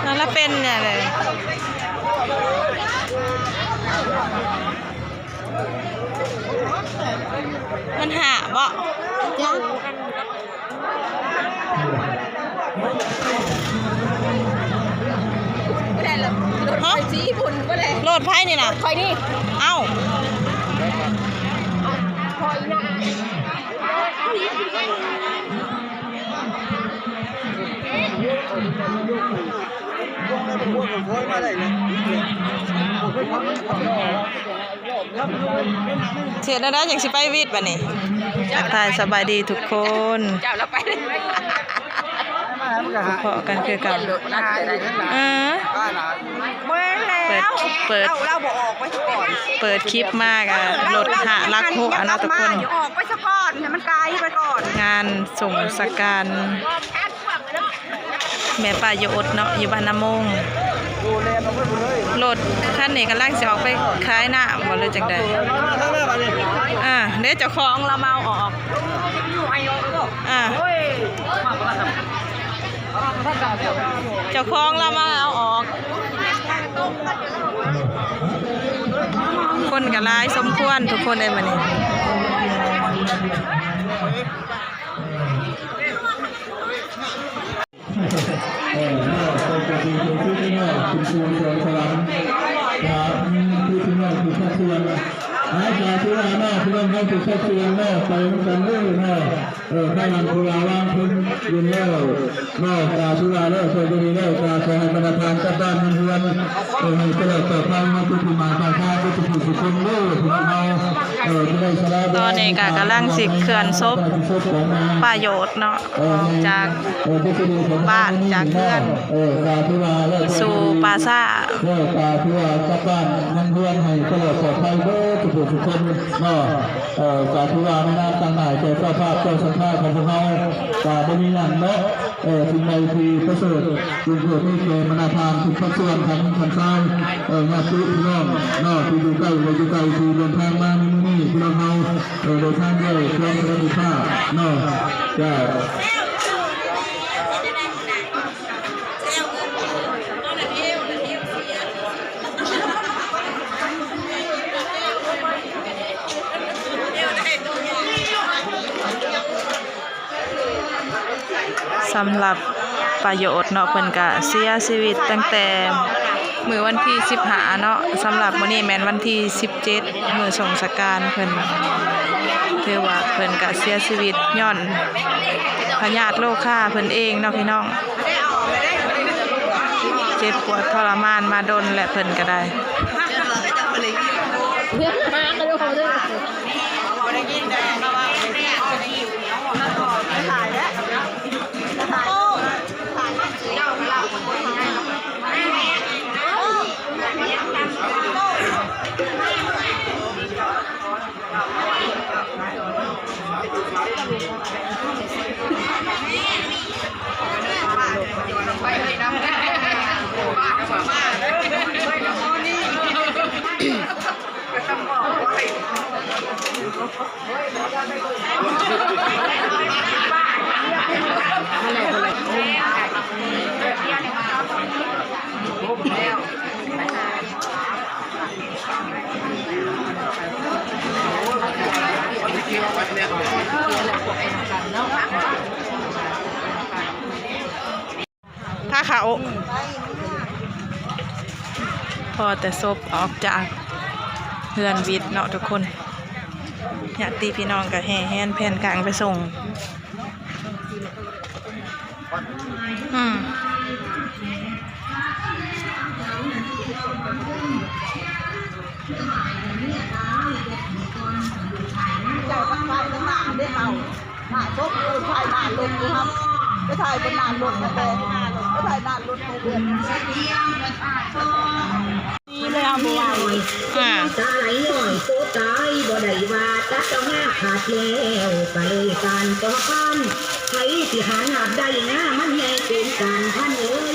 ນັ້ນລະເປັນຫຍັງເລີຍ ມັນຫາເບາະ ຮະ ໂລດໃຜນີ້ນະ ຂ້ອຍນີ້ ເອົ້າ ເຮັດແນວໃດຈັ່ງຊິໄປວິດບາດນີ້? ທັກທາຍສະບາຍດີທຸກຄົນ ເຈົ້າລະໄປ ພໍ້ກັນຄືເກົ່າ ເອີ ເປີດ ເປີດ ເອົາ ເອົາບໍ່ອອກໄປຊະກ່ອນ ເປີດຄລິບມາກະລົດຫະຫຼັກຫົວເນາະທຸກຄົນ ອອກໄປຊະກ່ອນ ໃຫ້ມັນກາຍໄປກ່ອນ ງານສົງສະການ ແມ່ປ້າໂຍອົດເນາະ ຢູ່ບ້ານນາໂມງ ລົດຄັນນີ້ກຳລັງຊິອອກໄປຂາຍນ້ຳບໍ່ ຫຼືຈັ່ງໃດ? ອ່າ ເດ້ ເຈົ້າຂອງລາວມາເອົາອອກ ອ່າ ເຈົ້າຂອງລາວມາເອົາອອກ ຄົນກະຫຼາຍສົມຄວນທຸກຄົນເອີຍມື້ນີ້. ເອີ ເນາະ ເພິ່ນກະຊິເປັນຜູ້ທີ່ເນາະ ເປັນຜູ້ສອນສະຫວັນ ກະມີຜູ້ທີ່ເນາະ ຜູ້ພາກສ່ວນ ໃຫ້ກະຖືວ່າເນາະ ພີ່ນ້ອງເຮົາທຸກພາກສ່ວນເນາະ ໄປນຳກັນເດີເນາະ ເອີ ພາຍຫຼັງທີ່ວ່າວາງເພິ່ນຢູ່ແລ້ວເນາະ ກະຖືວ່າແລ້ວ ເພິ່ນກໍດີແລ້ວ ກະຂໍໃຫ້ບັນດາທ່ານກັບບ້ານເຮືອນ ເອີ ໃຫ້ຕະຫຼອດປອດໄພ ມາສູ່ທີ່ໝາຍປາຍທາງ ເບິດທຸກຜູ້ທຸກຄົນເດີ ພີ່ນ້ອງເຮົາ ເອີ ຈະໄດ້ສະຫຼາຍ ຕອນນີ້ກະກຳລັງຊິເຄື່ອນສົບປ້າໂຍດເນາະ ອອກຈາກບ້ານຈາກເຮືອນ ສູ່ປ່າຊ້າ ເອີ ກະຖືວ່າກັບບ້ານນຳເຮືອນໃຫ້ຕະຫຼອດປອດໄພເບິດທຸກຜູ້ທຸກຄົນເນາະ ເອີ ກະຖືວ່າໃນນາມຕັ້ງໜ້າແກ່ເຈົ້າພາບເຈົ້າສັດທາຂອງພວກເຮົາ ກະບໍ່ມີຫຍັງເນາະ ເອີ ສິ່ງໃດທີ່ປະເສີດ ຈົ່ງເກີດມີແກ່ບັນດາທ່ານທຸກພາກສ່ວນ ທັງຍິງທັງຊາຍ ເອີ ຍາດຕິພີ່ນ້ອງເນາະ ທີ່ຢູ່ໃກ້ ແລະ ຢູ່ໄກ ທີ່ເດີນທາງມາໃນມື້ນີ້ ພີ່ນ້ອງເຮົາ ເອີ ໂດຍທາງດ້ວຍຄວາມສະຫວັດດີພາບເນາະ ເຈົ້າ. ສຳລັບປ້າໂຍດເນາະ ເພິ່ນກະເສຍຊີວິດຕັ້ງແຕ່ມື້ວັນທີສິບຫ້າເນາະ ສຳລັບມື້ນີ້ແມ່ນວັນທີສິບເຈັດ ມື້ສົງສະການເພິ່ນ ຖືວ່າເພິ່ນກະເສຍຊີວິດຍ້ອນພະຍາດໂລຄາເພິ່ນເອງເນາະພີ່ນ້ອງ ເຈັບປວດທໍລະມານມາດົນແຫຼະເພິ່ນກະໄດ້. ພາເຂົ້າ ພໍແຕ່ສົບອອກຈາກເຮືອນວິດເນາະທຸກຄົນ ຍາດຕິພີ່ນ້ອງກະແຫ່ແຫນແຜ່ນກາງໄປສົ່ງ. ອືມ ເຈົ້າທັງໄປທັງມາເດ້ເຮົາ ໜ້າສົບຢູ່ ຖ່າຍໜ້າລົດຢູ່ ໄປຖ່າຍເປັນໜ້າລົດ ໄປຖ່າຍໜ້າລົດ ໄປຖ່າຍໜ້າລົດ ໄປເຮືອນ ອ່າ ຕາໄຫຼຍ້ອນໂຕຕາຍ ບໍ່ໄດ້ວ່າຕັດເອົາງາຂາດແລ້ວ ກະເລີຍການຕໍ່ການ ໃຜຊິຫາຍາກໄດ້ງາ ມັນແຮ່ງເປັນການພັນເອີຍ.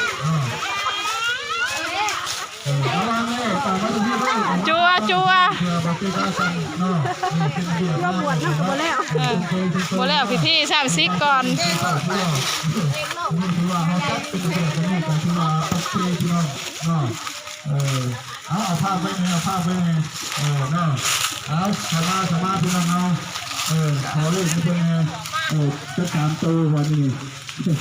ຈົວ ຈົວ ເພື່ອບໍ່ເກະກະກັນເນາະ. ເຮົາບວດເຮົາກໍບໍ່ແລ້ວ ເອີ ບໍ່ແລ້ວພິທີຊາປະນະກິດກ່ອນ. ຖືວ່າເຮົາຈັດເປັນລະບຽບແບບນີ້ກໍຖືວ່າໂອເຄພີ່ນ້ອງເນາະ. ເອີ ເອົາ ເອົາພາບໄວ້ແດ່ ເອົາພາບໄວ້ແດ່ ເອີ ເນາະ ເອົາ ເຂົ້າມາ ເຂົ້າມາ ພີ່ນ້ອງເຮົາ ເອີ ຂໍເລກໃຫ້ເພິ່ນແດ່ ເອີ ຈັກສາມໂຕ ບາດນີ້ ເອີ